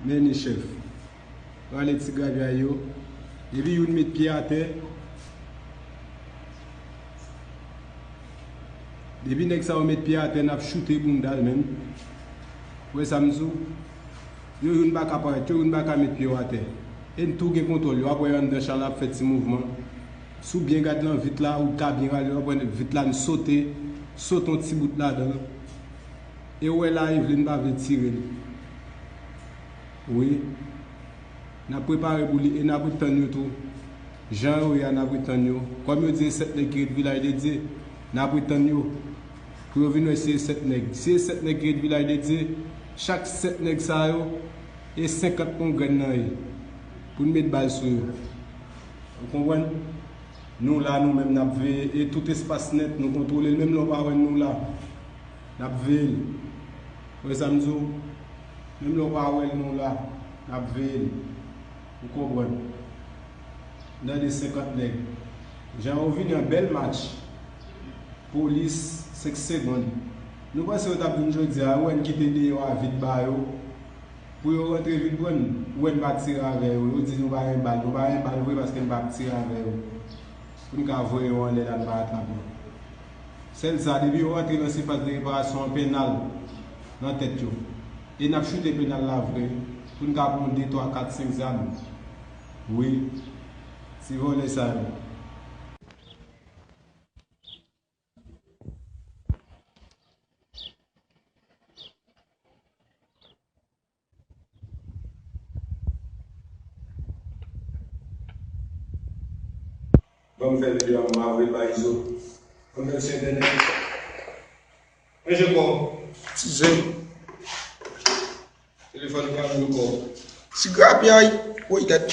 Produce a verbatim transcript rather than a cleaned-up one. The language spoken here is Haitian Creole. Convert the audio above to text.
Men li chèf. Rale ti grapyay yo. Depi youn met pye atè, depi nèg sa yo met pye atè, n ap choute bounda l menm. Ou wè sa m di w? Yo youn pa ka parèt, yo youn pa ka met pye yo atè. E n tou gen kontwòl yo. Apre yo anndan chan la ap fè ti mouvman. Si w byen gad nan vit la, ou ta byen rale, w ap wè vit la n sote, sote yon ti bout ladan l. E w wè la, e vle n pa vle tire l. Wi. N ap prepare pou li e n ap ret tann yo tou. Jan yo ye a, n ap ret tann yo. Kòm yo di e sèt nèg ki ret Vilaj de Dye, n ap ret tann yo. Pou yo vin wè si e sèt nèg. Si e sèt nèg ki ret Vilaj de Dye, chak sèt nèg sa yo, e senkant pon grenn nan ye. Pou n met bal sou yo. Ou konprann? Nou la, nou menm, n ap veye. E tout espas nèt, nou kontwole l. Menm lè w pa wè n, nou la. N ap veye l. Ou wè sa m di w? Menm lè w pa wè l, nou la. N ap veye l. Ou konprann? Nan de senkant nèg. Jan yo vini an bèl match. Polis, senk segonn. Nou panse yo t ap vin jodi a, ou wè n kite deyò a vid ba yo. Pou yo rantre vin pran n, ou wè n pa tire avè yo. Yo di nou pa gen bal. Nou pa gen bal vre paske n pa ap tire avè yo. Pou n ka voye yo anlè la, n pa atrape yo. Sèl sa, depi yo rantre nan sifas de reparasyon an, penal nan tèt yo. E n ap choute penal la vre, pou n ka pran de, twa, kat, senk zam. Wi, ti vòlè sa yo. Ban m fè videyo a, m ap voye l ba Izo. Ban m fè l sou entènèt. Manje kò. Ti zen. Telefòn ou pa jwenn kò. Ti grapyay. Woy, gad.